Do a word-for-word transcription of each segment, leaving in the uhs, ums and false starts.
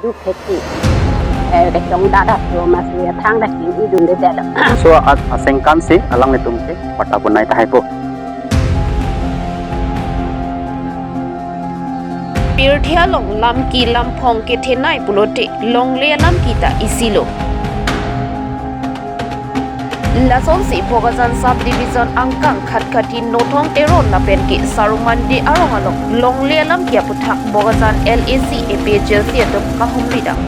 Duk heki. Eh, kechong dada so mas ya thang da ki idun de dada. So, a-, asengkan si alanglitum ke patta punai tahai po. Pirthe along lamki lamphong kethenei pulote longle alamki ta isilo. Lasonsi Bokajan Sub Division angkang Khatkhati Nothong Teron lapen ke Sarumandi arong along longle alamki aputhak Bokajan L A C A P H L C atum kahumri dam.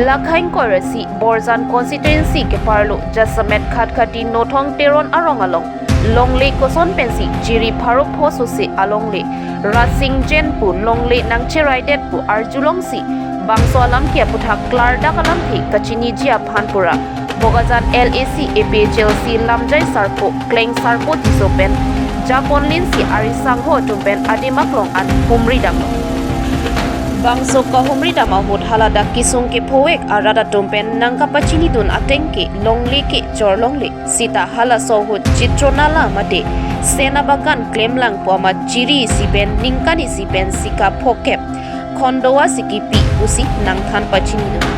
Lakhang koiresi Borjan constituency keparlo jasemet Khatkhati Nothong Teron arong along longle koson pensi chiri pharo pho sose alongle Rasing Jain pu longle nangcheraidet pu arjulongsi bangso alamki aputhak klardak alamthe kachiniji aphan pura Bokajan L A C A P H L C lamjai sarpo Kleng Sarpo Tisso pen japonlinsi ari sangho atum pen adim aklong an humri damlo. Bangso kahumri dam ahut haladak kesung kephovek arat atum pen nangkapachinidun ateng ke longle ke chor longle. Sita halaso ahut Chitronala mate Sena Bagan klemlang pu amat chiri isi pen ningkan isi pen sika phokep khondowa si kipi pusi nangthan pachinidun.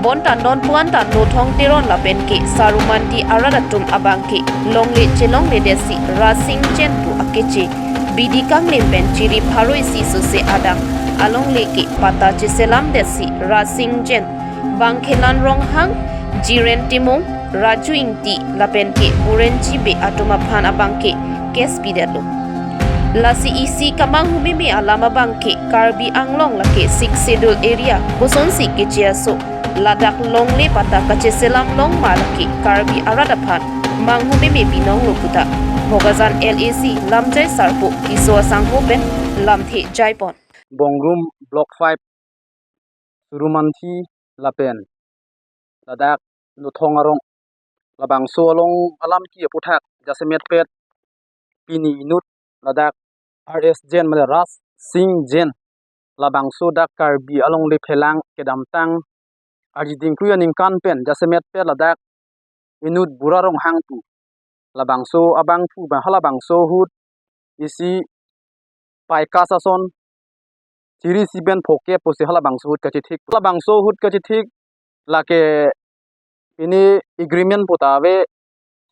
Bonta non puan ta Nothong Teron lapen ke Sarumandi arat atum abang ke longle chelongledetsi Rasing Jain pu akeche bidi kanglim pen chiri pharo isi sose adang alongle ke patta cheselamdetsi Rasing Jain, Bangkhelan Ronghang, Jiren Timung, Raju Ingti lapen ke Burenji Bey atum aphan abang ke case pidetlo. Lasi isi kamanghumeme alam abang ke Karbi Anglong lake Sixth Schedule area kosonsi keche aso ladak longle patta kacheselam long ma lake Karbi arat aphan manghumeme binonglo puta Bokajan L A C lamjai sarpo Tisso asangho pen lamthe jaipon. Bongrung Block five Surumanthi lapen ladak Nothong arong labangso along alamki aputhak jasemetpet pini inut ladak R S Jain mane Rasing Jain labangso dak Karbi alongle phelang kedamtang arjidingkui aningkan pen jasemetpet ladak inut Bura Ronghang pu labangso abangphu ba halabangso ahut isi paika sason chiri isi pen phokep pusi halabangso ahut kachethik. Halabangso ahut kachethik lake pini agreement puta ave,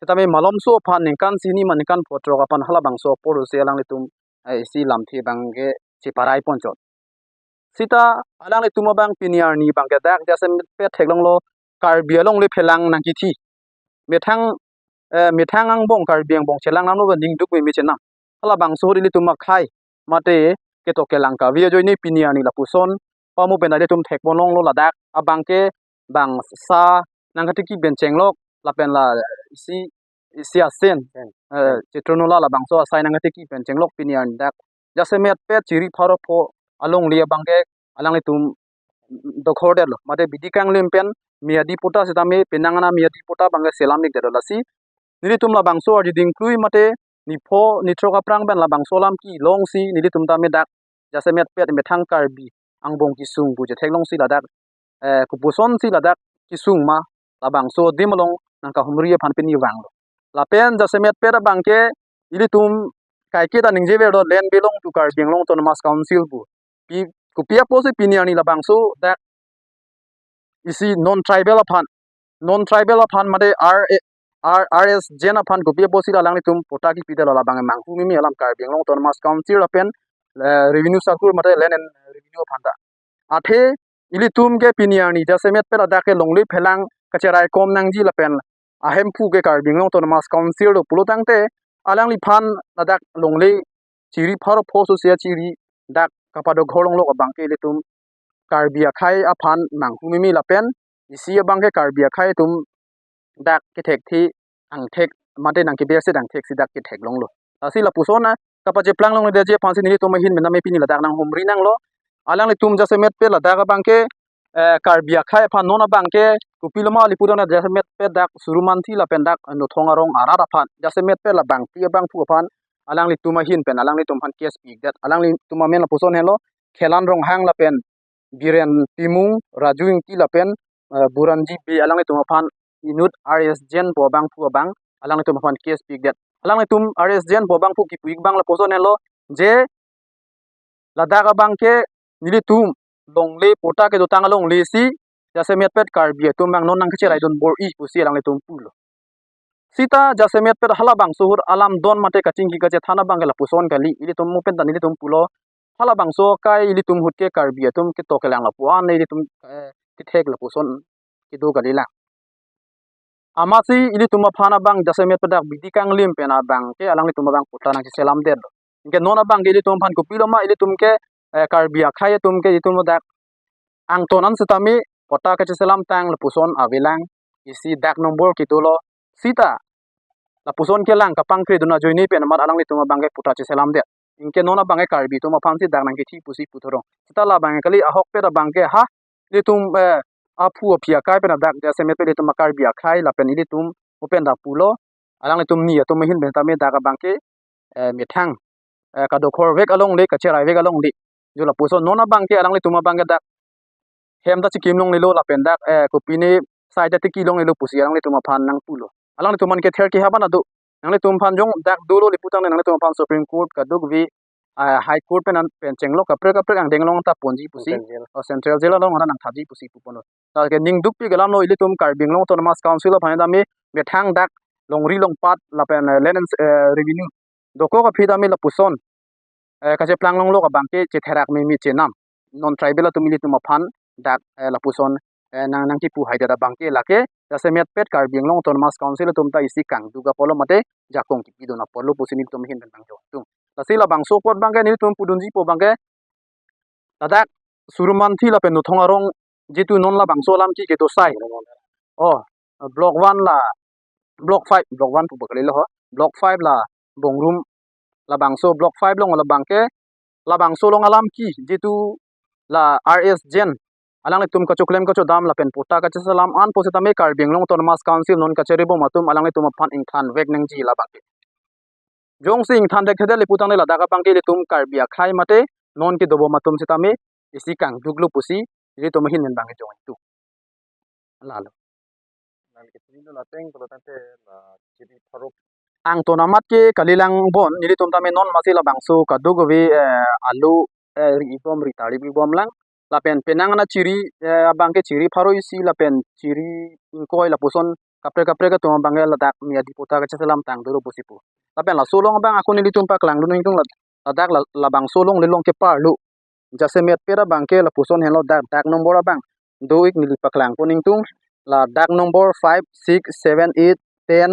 setame malomso aphan ningkan sini ma ningkan photrok aphan halabangso apor pusi alanglitum, eh, isi lamthe abang ke cheparai ponchot. Sita alanglitum abang pini arni abang ke dak jasemetpet theklonglo Karbi alongle phelang nangkithi. Methang, eh, methang angbong Karbi angbong chelang namlo ba ningduk meme chenam. Halabangso ahut ilitum akhei mate ketok kelang kave ajoine pini arni lapuson pamu pen ilitum thekponlonglo ladak abang ke bangsa nangkatiki pen chenglok lapen la isi isi asen, eh, Chitronala labangso asai nangkatiki pen chenglok pini arni dak jasemetpet chiri pharo pho alongle abang ke alanglitum dokhordetlo. Mate bidi kanglim pen miyadi patta setame penang ana miyadi patta abang ke selam ikdetlo lasi nelitum labangso arjidingkui mate nipho nithrok aphrang pen labangso alamki longsi nelitum tame dak jasemetpet methang Karbi angbong kesung pu chetheklongsi ladak, eh, kopuson si ladak kesung ma labangso adim along nangkahumri aphan pini vanglo. Lapen jasemetpet abang ke ilitum kaiketa ningjeverlo land belong to Karbi Anglong Autonomous Council pu. Pi, kopi apotsi pini arni labangso dak isi non tribal aphan, non tribal aphan mate R, R, R S Jain aphan kopi apotsi alanglitum patta kipidetlo labang manghu meme alam Karbi Anglong Autonomous Council lapen, eh, revenue circle mate land and revenue aphan ta. Athe ilitum ke pini arni jasemetpet ladak ke longle phelang kacheraikom nangji lapen ahemphu ke Karbi Anglong Autonomous Council do pulo tangte alangliphan ladak longle chiri pharo pho sose chiri dak kapadokhorlonglo abang ke ilitum Karbi akhei aphan manghu meme lapen isi abang ke Karbi akhei atum dak kethekthe angthek mate nangkeberse angthek si dak ketheklonglo. Lasi lapuson a kapacheplang longledetji aphansi nelitum ahin pen tame pini ladak nanghumri nanglo. Alanglitum jasemetpet ladak abang ke, eh, Karbi akhei aphan non abang ke kopiloma lipudon jasemetpet dak Surumanthi lapen dak Nothong arong arat aphan jasemetpet labangpi abangphu aphan alanglitum ahin pen alanglitum aphan case pikdet. Alanglitum amen lapuson helo Khelan Ronghang lapen Biren Timung, Raju Ingti lapen, eh, Buranji Bey alanglitum aphan inut R S Jain pu abangphu abang alanglitum aphan case pikdet. Alanglitum R S Jain pu abangphu kipu ik abang lapuson helo je ladak abang ke nelitum longle, patta kedotang alongle si jasemetpet Karbi atum abang non nangkacheraidun bor-i pusi alanglitum pulo. Sita jasemetpet halabangso ahut alam don mate kachingki kachethan abangke lapuson kali, ilitum mo pen ta nelitum pulo. Halabangso akai ilitum ahut ke Karbi atum ketok kelang lapu-an ilitum, eh, kethek lapuson kedo kalilang. Amatsi ilitum aphan abang jasemetpet dak bidi kanglim pen abangke alanglitum abang patta nangcheselamdetlo. Anke non abangke ilitum aphan kopilo ma, ilitum ke, eh, Karbi akhei atum ke ilitum dak angton an setame patta kacheselamtang lapuson avelang, isi dak nombor kedolo. Sita lapuson kelang kapangkredun ajoine pen amat alanglitum abangke patta cheselamdet. Anke non abangke Karbi atum aphansi dak nangkethi pusi puthorong. Sita labangke kali, ahokpet abangke ha ilitum, eh, aphu aphi akai pen dak jasemetpet ilitum Karbi akhei lapen ilitum mo pen ta pulo, alanglitum ni atum ahin pen tame dak abangke, eh, methang, eh, kadokhor vek alongle, kacherai vek alongle. Jo lapuson non abangke alanglitum abangke dak hem ta chikim longlelo lapen dak, eh, kopine sai ta tiki longlelo pusi alanglitum aphan nangpulo. Alanglitum aphan kether kehap an ado. Nanglitum aphan jong dak dolo le putangte nanglitum aphan Supreme Court kadokave, ah, High Court pen an pen chenglok kaprek kaprek angdeng along ta ponji pusi, Central Jail. Oh, Central Jail along nangthaji pusi puponlo. Lake ning dukpik alamlo, ilitum Karbi Anglong Autonomous Council aphan tame methang dak longri longpat lapen, eh, land and, eh, revenue dokok aphi tame lapuson, eh, kacheplang longlok abangke chetherak mimi chenam. Non tribal atum ilitum aphan dak, eh, lapuson, eh, nang nangkipu haidet abangke lake jasemetpet Karbi Anglong Autonomous Council atum ta isi kangduk apotlo mate jakong kipidun apotlo pusi nelitum ahin pen nangjo tung. Lasi labangso apot abangke nelitum pudunjipo abangke ladak Surumanthi lapen Nuthong Arong jitu non labangso alam ke kedo sai. Oh, Block one la, Block five, Block one pu ba kalilo ho. Block five la Bongrem, labangso Block five along labangke, labangso along alam ke jitu la R S Jain alanglitum kachoklem kachodam lapen patta kacheselam an pusitame Karbi Anglong Autonomous Council non kacheribom atum alanglitum aphan ingthan vek nangji labangke. Jongsi ingthan dekthedet le putangte ladak abangke ilitum Karbi akhei mate non kedobom atum sitame isi kangduklo pusi ilitum ahin pen abangke jong itu. Lalo. Nangkechinilo lateng pulo tangte la chiri pharo. Angton amat ke kalilang bon, nelitum tame non masi labangso kadokave, eh, alu, eh, ri-ibom, ri-tarlip ibomlang. Lapen penang ana chiri, eh, abangke chiri pharo isi lapen chiri ingkoi lapuson kaprek kaprek atum abangke ladak miyadi patta kacheselamtang dolo pusi pu. Lapen laso along abang ako nelitum paklangdun ingtung lad-, ladak la-, labangso alongle along keparlo jasemetpet abangke lapuson henlo dak, dak nombor abang. Do-ik neli paklangpon ingtung, ladak nombor five, six, seven, eight, ten,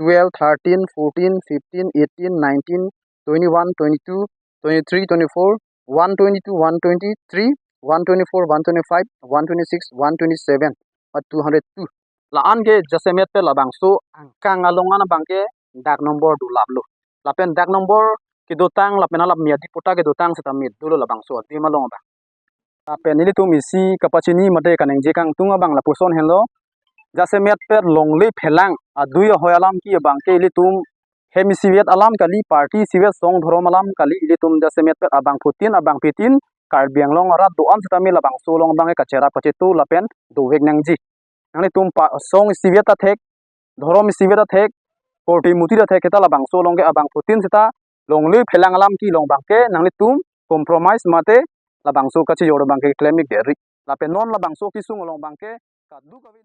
twelve, thirteen, fourteen, fifteen, eighteen, nineteen, twenty-one, twenty-two, twenty-three, twenty-four, one twenty-two, one twenty-three, one twenty-four, one twenty-five, one twenty-six, one twenty-seven, ba two hundred two. La-an ke jasemetpet labangso angkang along an abangke dak nombor dulaplo. Lapen dak nombor kedotang lapen hala miyadi patta kedotang sitame dolo labangso adim along abang. Lapen nelitum isi kapachini mate kaningje kangtung abang lapuson henlo. Jasemetpet longle phelang adui ahoi alam ke abangke ilitum hem isivet alam kali, party isivet, song dhorom alam kali, ilitum jasemetpet abangphutin abangphitin Karbi Anglong arat do-an sitame labangso along abangke kacherap kachetu lapen dovek nangji. Nanglitum pa song isivet athek, dhorom isivet athek, korte muti athek kita labangso along ke abangphutin sita longle phelang alam kelong abangke nanglitum compromise mate labangso kachijor abangke klem-ik deri. Lapen non labangso kesung along abangke kadokave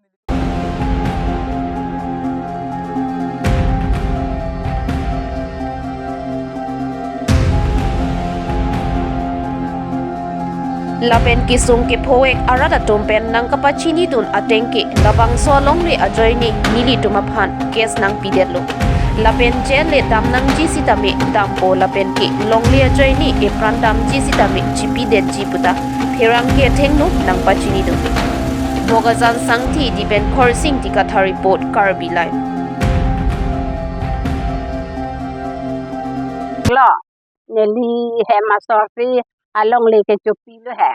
lapen kesung kephovek arat atum pen nangkapachinidun ateng ke labangso alongle ajoine nelitum aphan case nangpidetlo. Lapen jail le dam nangji sitame dampo lapen ke longle ajoine epran damji sitame chipidetji puta pherangke athengno nangpachinidun. Bokajan Sangthi, Dipen Khorsing, Dikathar Report, Karbi Live. Lo, neli hem asor si alongle kechopilo he.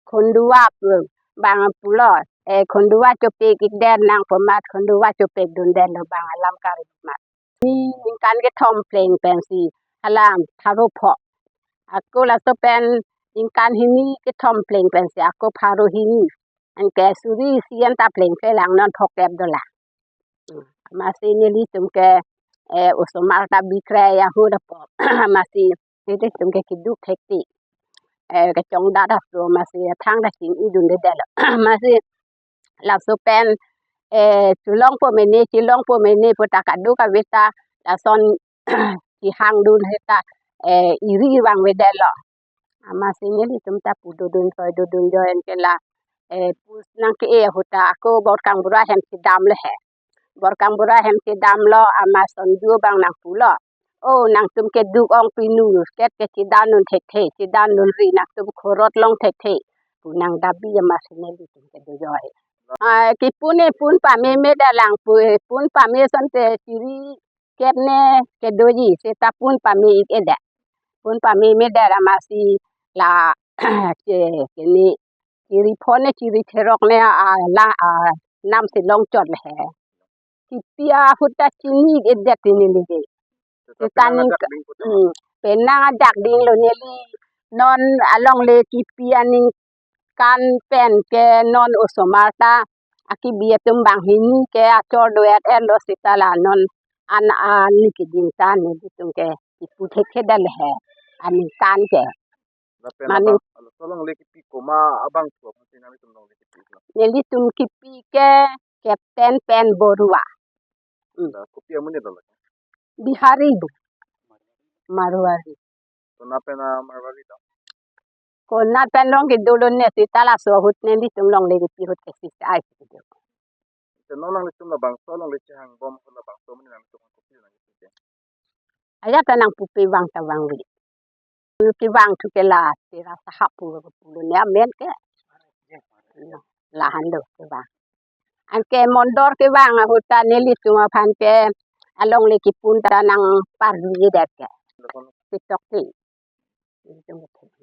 Khonduwa pu bang pulo, eh, khonduwa chopik-ik den nangpo amat, khonduwa chopikdun denlo bang alam kari amat. Ni ningkan kethom pleng pensi hala pharo pho. Ako laso pen ningkan hini kethom pleng pensi ako pharo hini. Anke suri isi an ta plengple lang, non phokep dolang. Amatsi nelitum ke, eh, osomar ta bikre ya hu dapo. Amatsi nelitum ke keduk thekti. eh, kechongdat aso amatsi athang ta ching-idundedetlo. Amatsi laso pen, eh, chelongpo mene, chelongpo mene pu ta kadokave ta lason kehangdun seta, eh, iri vangvedetlo. Amatsi nelitum ta pu dodun soi dodun join ke la, eh, pu nangke-e ahut ta ako Borkang Bura hem chedamlo he. Borkang Bura hem chedamlo, amat sonju abang nangpulo, "O, nangtum keduk ong pinu, ket ke chedandun thekthe, chedandunri, nangtum khorot long thekthe," pu nangdabi amatsi nelitum kedo join. Ah, kipun e pun pame medalang pu, pun pame asonte chiri kepne kedoji, seta pun pame-ik-edet. Pun pame medet amatsi la che, kene chiri phone, chiri therok ne, a, la, a, namsi longchotlo he. Kipi ahut ta chini-ik-edet neli ke. Seta penang neli ajak ke, ding puta. Hmm, penang ajak dinglo neli. Non alongle kipi aningkan pen ke non osomar ta akibi atum banghini ke achor do-et-etlo seta la non an ani keding ta nelitum ke kipu thekthedetlo he aningkan ke. Lapen mane abang, alo, laso alongle kipi komat abangphu aphansi nanglitum alongle kipi lo? Nelitum kipi ke Captain Pen Borua. Hmm. La kopi amonit lo? Bihari do. Marwari. Konat pen a Marwari do? Konat pen long kedo lone seta laso ahut nelitum alongle kipi ahut ke sisai kedo. Te non nanglitum labangso alongle chehangbom ahut labangso amonit nanglitum kopi nangkipi ke? Ajat ta nangpupe vang ta vangve. Kevang thu ke la Tera Sahab pu, pulo ne amen ke. La-an do kevang. Anke mondol kevang ahut ta nelitum aphan ke alongle kipun ta nangparjujedet ke. Ketok ke.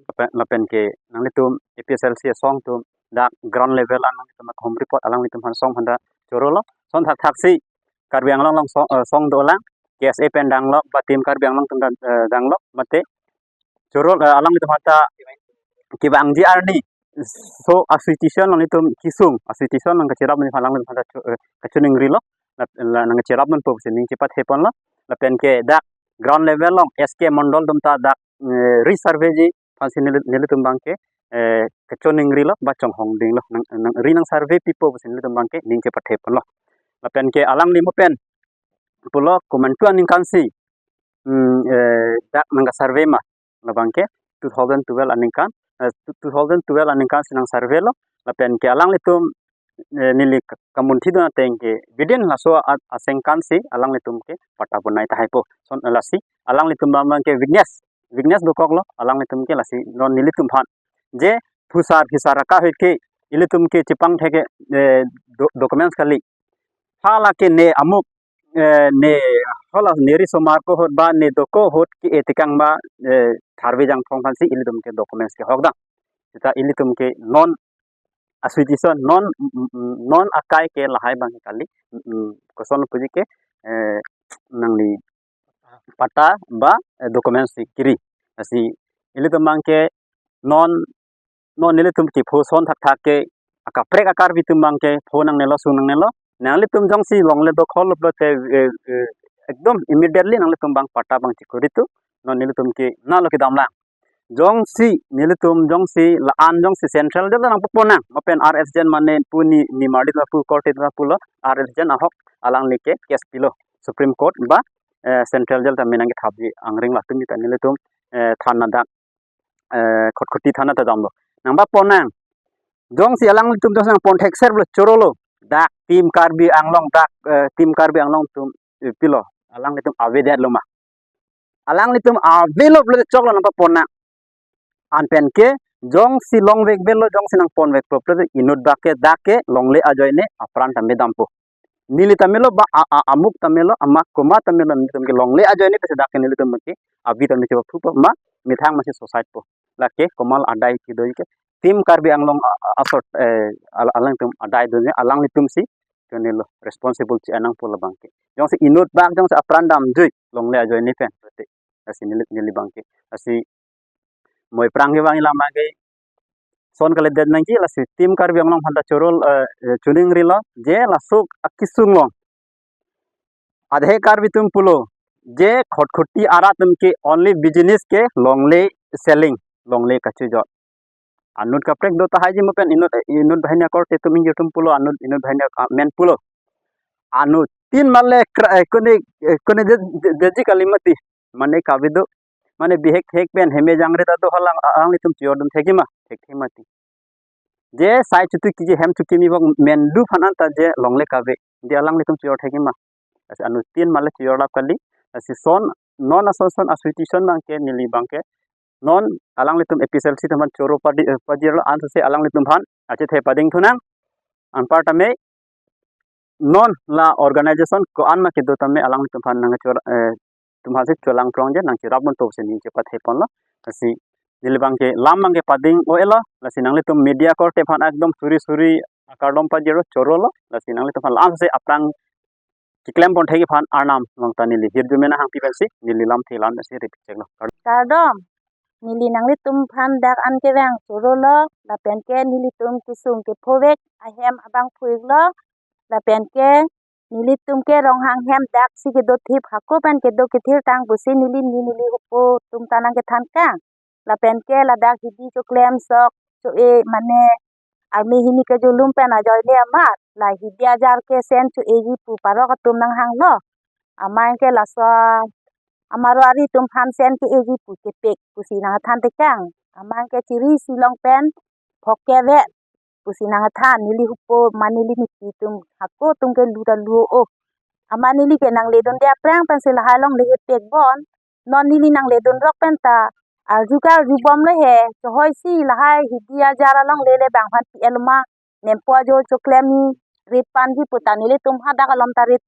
Lapen, lapen ke nanglitum A P H L C asong atum dak ground level an nanglitum home report alanglitum aphan asong aphan ta chorolo. Son thakthak si Karbi Anglong along song, eh, song dolang. K S A pen danglok, ba Team Karbi Anglong atum dan, eh, danglok, mate chorol, eh, alanglitum aphan ta kevangji arni. So, association nanglitum kesung, association nangkacherap aphan alanglitum aphan ta cho-, eh, kachoningrilo. La, la nangkacherap manpo pusi ning chepatheponlo. Lapen ke dak ground level along S K mondol atum ta dak, eh, resurveyji aphansi neli, nelitum abang ke, eh, kachoningrilo, ba chonghong dinglo, nang, nang ri nangsurvey pipo pusi nelitum abang ke ning chepatheponlo. Lapen ke alangli mo pen pulo komantu aningkan si, mm, eh, dak nangkasurvey ma, labang ke two thousand twelve aningkan, eh, two thousand twelve aningkan si nangsurveylo, lapen ke alanglitum, eh, neli ka-, kamunthidun ateng ke within laso a-, asengkan si alanglitum ke patta bonai tahaipo. Son, eh, lasi alanglitum abang ke weakness, weakness dokoklo, alanglitum ke lasi non nelitum aphan je phusar phisar aka ahut ke ilitum ke chepangthek ke, eh, do-, documents kali. Hala ke ne amuk, eh, ne hala ne risomar ko ahut ba ne doko ahut ke-e tekang ba, eh, Tharve Jangthong aphansi ilitum ke documents kehokdam. Seta ilitum ke non association, non, mm, mm, non akai ke lahai abang kali, mm, mm, koson puji ke, eh, nangli patta ba, eh, documents si kiri. Lasi ilitum abang ke non, non nelitum kepho son thakthak ke akaprek a-Karbi atum abang ke pho nangnelo, sung nangnelo. Nanglitum jongsi longle dokhol pulote, eh, eh, ekdom immediately nanglitum abang patta abang chekuri tu. Non nelitum ke nalo kedamlang. Jongsi nelitum jongsi la-an jongsi central jail ta nangpaponang, mo pen R S Jen mane pu ne, ne marli ta pu, korte ta pulo, R S Jen ahok alangli ke case pilo Supreme Court ba, eh, central jail ta me nangkethapji angring latum ta nelitum, eh, thana dak, eh, Khatkhati thana ta damlo. Nangpaponang. Jongsi alanglitum jongsi nangpon thekser pulo chorolo. Dak Team Karbi Anglong, dak, eh, Team Karbi Anglong atum, eh, pilo. Alanglitum avedetlo ma. Alanglitum avelo pulote choklo nangpaponang. An pen ke jongsi longvekvelo, jongsi nangponvekpo pulote inut bak ke dak ke longle ajoine apran ta medampo. Neli ta melo ba a, a, amuk ta melo, ama komat ta melo, nelitum ke longle ajoine pensi dak ke nelitum ke abi ta me chebak thupo ma, methang masi suicide po. Lake komat adai kedo ke Team Karbi Anglong a, a, asor, eh, al-, alangtum adai do ne, alanglitum si kenelo responsible che-en nangpo labang ke. Jongsi inut bak jongsi apran damjui longle ajoine pen. Lasi neli, neli abang ke. Lasi mo aphrang kevang ila abang ke son kalidet nangji, lasi Team Karbi Anglong aphan ta chorol, eh, eh, choningrilo, je laso akesung along adhe Karbi atum pulo, je Khatkhati arat atum ke only business ke longle selling, longle kachojor. Anut kaprek do tahai ji mo pen inut, inut banghini akorte atum ingjir atum pulo, anut inut banghini ak-, amen pulo. Anuttin male kra-, eh, kone, eh, kone de, de, deji kali mati. Mane kave do. Mane bihek hek pen heme jangre ta do halang, alanglitum chojordun thekji ma, thekthe mati. Je sai chutu kiji hem chuki mi bok men du phan anta je longle kave. Je alanglitum chojor thekji ma. Lasi anuttin male chojor lap kali. Lasi son, non ason son asituation abangke neli abangke. Non alanglitum A P H L C teman choro padi, eh, pajirlo ansose alanglitum phan achethe pading thunang. Anparta me non la organization ko-an ma kedo tame alanglitum phan nangchor, eh, tum hasi cholang prong je nangcherap mon to se ning chepathe ponlo. Lasi neli abangke lam abangke pading o elo. Lasi nanglitum media korte phan ekdom suri suri akardom pajirlo chorolo. Lasi nanglitum phan lam se aphrang keklem pon thekji aphan arnam long ta neli hirjume nang hangpi pensi neli lamthe lam si repeat cheklo. Kardom. Neli nanglitum phan dak an kevang chorolo, lapen ke nelitum kesung kephovek ahem abang phuiklo, lapen ke nelitum ke Ronghang hem dak si kedo thip hako pen kedo kethir tang pusi neli ni neli hupo atum ta nangkethan kang. Lapen ke ladak hidi choklem sok cho-e mane army hini kejulum pen ajoine amat la hidi ajar ke sen cho-eji pu parok atum nanghanglo. Amang ke laso a-Marwari atum phan sen ke-eji pu kepek pusi nangthan tekang. Amang ke chiri si long pen phok keve pusi nangthan, neli hupo ma neli nipi atum hako atum ke lu ta lu o. Ama neli ke nangledunde aphrang pensi lahai longle hepek bon. Non neli nangledun rok pen ta arju ke arju bomlo he, chohoi si lahai hidi ajar alongle le bang phan P L ma nempo ajo choklem rit panji pu ta nelitum hadak alom ta rit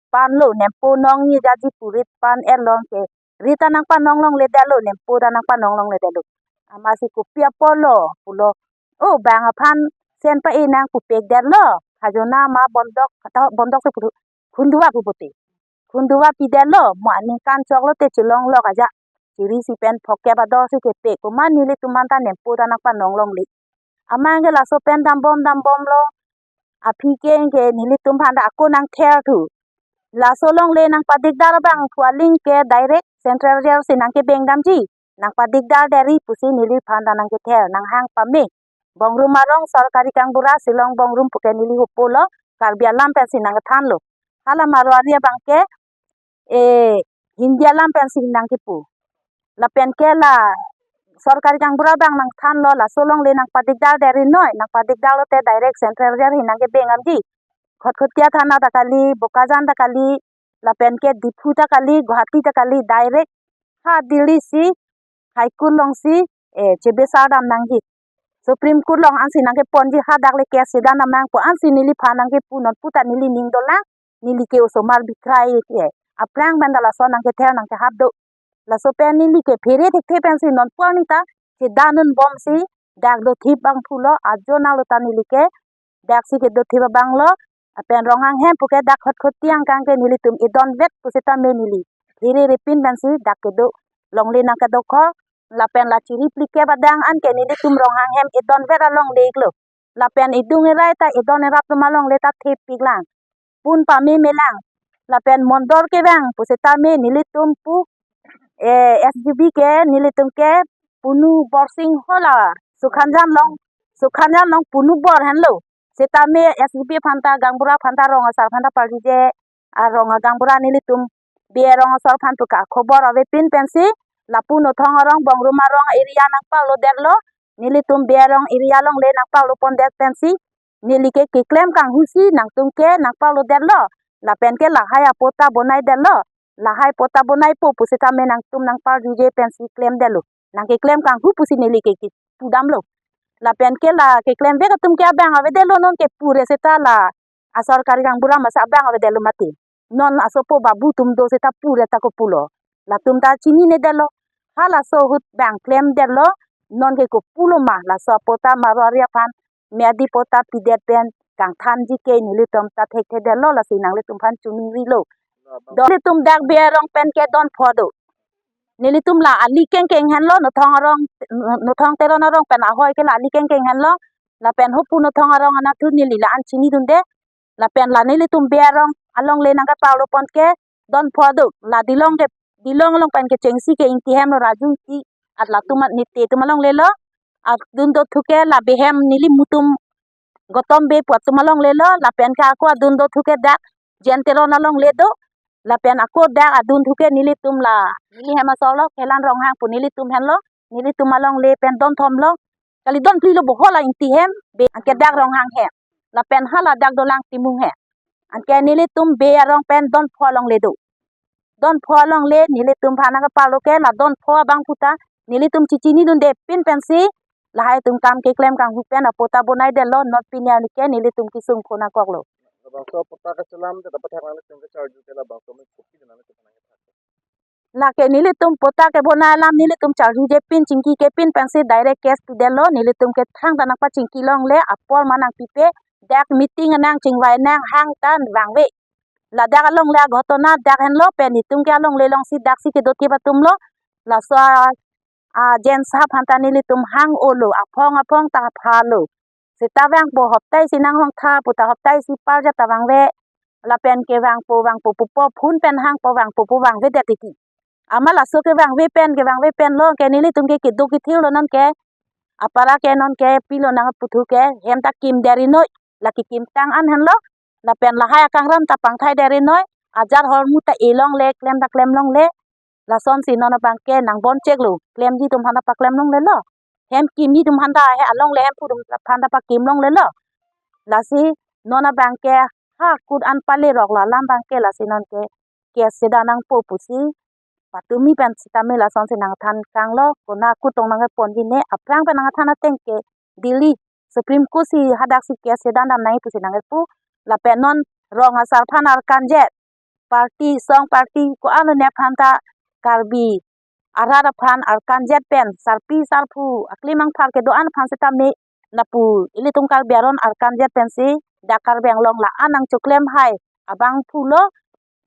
panlo, nempo nong ni jaji pu rit pan erlong ke. Rit ta nangpanong longledetlo, nempo ta nangpanong longledetlo. Amatsi kopi apotlo pulo. O bang aphan sen pa-e nang pu pekdetlo. Khajona ma bondok, kata bondok si pu khunduwa pu pute. Khunduwa pidetlo, mo aningkan choklo te chelong lok aja. Chiri si pen phok kep ador si kepek. Komat nelitum anta nempo ta nangpanong longle. Amang ke laso pen dambom dambomlo. Aphi keng ke nelitum phan ta ako nangther thu. Laso longle nangpadikdar abang thu aling ke direct Central Jail si nangkebeng damji. Nangpadikdar deri pusi neliphan ta nangkether, nanghang pame. Bongrum arong sorkari kangbura Shillong Bongrum puke neli hupolo, Karbi alam pensi nangkethanlo. Hala Marwari abangke, eh, Hindi alam pensi nangkepu. Lapen ke la sorkari kangbura abang nangthanlo, laso longle nangpadikdar deri noi, nangpadikdar lote direct Central Jail hi nangkebeng damji. Khatkhatiya thana ta kali, Bokajan ta kali, lapen ke Diphu ta kali, Guwahati ta kali, direct ha Delhi si High Court along si, eh, chebesar dam nangji. Supreme Court along ansi nangkeponji, hadak le case chedan nangpo ansi neliphan nangkepu, non pu ta neli ning dolang, neli ke osomar bikrai ke. Aphrang pen ta laso nangkether nangkehap do. Laso pen neli ke phere thekthe pensi non pu arni ta chedan un bomsi dak do thip abang pulo, ajo nanglo ta neli ke dak si kedo thip abanglo, lapen Ronghang hem puke dak Khatkhati angkang ke nelitum edon vet pusitame neli phere repin pensi dak kedo longle nangkedokok, lapen la chiri phlikep adang an ke nelitum Ronghang hem edon vet alongle iklo. Lapen edung erai ta edon erap atum alongle ta thepiklang. Pun pame melang. Lapen mondor kevang pusitame nelitum pu, eh, S G B ke nelitum ke Punu Borsing hala Sukhanjan along, Sukhanjan along Punu Bor henlo. Sitame S G B aphan ta, kangbura aphan ta, rong asar aphan ta parjuje, arong akangbura nelitum Bey Rong asor aphan puke khobor avepin pensi lapu Nothong arong, Bongrum arong area nangpaklodetlo, nelitum Bey Rong area alongle nangpaklo pondet pensi neli ke keklem kanghu si nangtum ke nangpaklodetlo, lapen ke lahai apatta bonaidetlo, lahai patta bonaipo pusitame nangtum nangparjuje pensi klemdetlo, nangkeklem kanghu pusi neli ke kepudamlo. Lapen ke la keklem vek atum ke abang avedetlo, non ke pure seta la asorkari kangbura masa abang avedetlo mati. Non asopo babu atum do seta pure ta kopulo. Latum ta chininedetlo. Halaso ahut bang klemdetlo. Non ke kopulo ma laso apatta Marwari aphan miadi patta pidet pen kangthanji ke nelitum ta thekthedetlo, lasi nanglitum aphan choningrilo. Do nelitum dak Bey Rong pen ke don pho do. Nelitum la ali kengkeng henlo, Nothong arong, Nothong Teron arong pen ahoi ke la ali kengkeng henlo. Lapen hopu Nothong arong anatthu neli la-an chinidunde. Lapen la nelitum Bey Rong alongle nangkepaklo pon ke don pho do. La Dilong ke, Dilong along pen kechengsi ke Ingti hemlo, Raju Ingti, at latum at Nite atum alonglelo. adun dothu ke la Behem nelitum Gautam Bey pu atum alongle lo, lapen ke ako adun dothu ke dak J N Teron alongle do, lapen ako dak adun thu ke nelitum la, neli hem asor lo, Khelan Ronghang pu nelitum henlo, nelitum alongle pen don thom lo, kali don phli lo, boho la Ingti hem, Bey anke dak Ronghang hem, lapen hala dak dolang Timung hem. Anke nelitum Bey arong pen don pho alongle do. Don pho alongle nelitum aphan nangparlo ke la don pho abang puta nelitum chechini dunde pin pensi lahai atum kam keklem kanghu pen apatta bonai detlo, non pini arni ke nelitum kesung khonang koklo. Labangso apatta kachelam te dapat hak nangtum kecharju ke labangso me kopi nang. Lake nelitum patta kebonai alam nelitum charjuje pin chingki ke pin pensi direct case pidetlo, nelitum ke thangta nangpachingki longle, apor ma nangpipe, dak meeting nang chingvai nang hang ta vangve. Ladak alongle aghotona dak henlo, pen itum ke alongle alongsi daksi kedo tip atum lo. Laso a, a J N sahab aphan ta nelitum hang-olo, aphong aphong ta phalo. Seta vangpo, hoptai si nanghong tha puta hoptai si parja ta vangve. Lapen ke vangpo vangpo pupo phone pen hangpo vangpo pu vangvedet titi. Amat laso ke vangve pen ke vangve pen lo, ke nelitum ke kedo kethir lo non ke. Apara ke non ke pilo nang puthu ke hem ta kim deri noi, lake kim tang an henlo. Lapen lahai akangram ta pangthai deri noi, ajar hormu ta elongle, klem ta klem longle. Lasonsi non abang ke nang bon chek lo, klemji atum aphan ta paklem longle lo. Hem kimji atum aphan ta he alongle hem phu atum aphan ta pakim longle lo. Lasi non abang ke ha kut an pale rok la alam abang ke lasi non ke case chedan nangpo pusi patumi pen sitame lasonsi nangthan kanglo, konat kut tong nangponji ne, aphrang pen nangthan ateng ke Delhi Supreme Court si hadak si case chedan dam nai pusi nangpu. Lapen non rong asar aphan arkanjet, party song party ko-an ne aphan ta Karbi arat aphan arkanjet pen sarpi sarpo aklimang phar kedo-an aphan sitame lapu ilitum Karbi aron arkanjet pensi dak Karbi Anglong la-an nangchoklem hai abang pulo,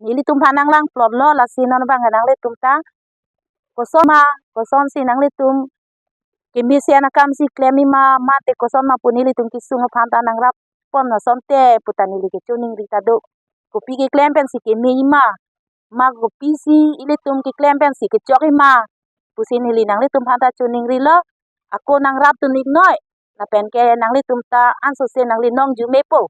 ilitum aphan nanglang plot lo, lasi non abang nanglitum ta koson ma, kosonsi nanglitum kemesen akam si klem-i ma, mate koson ma pu nelitum kesung aphan ta nangrap pon asonte puta neli kechoningri ta do. Kopi keklem pensi keme-i ma, ma kopisi ilitum keklem pensi kechok-i ma pusi neli nanglitum aphan ta choningrilo. Ako nangrap dun-ik noi, lapen ke nanglitum ta ansose nangli nong jumepo.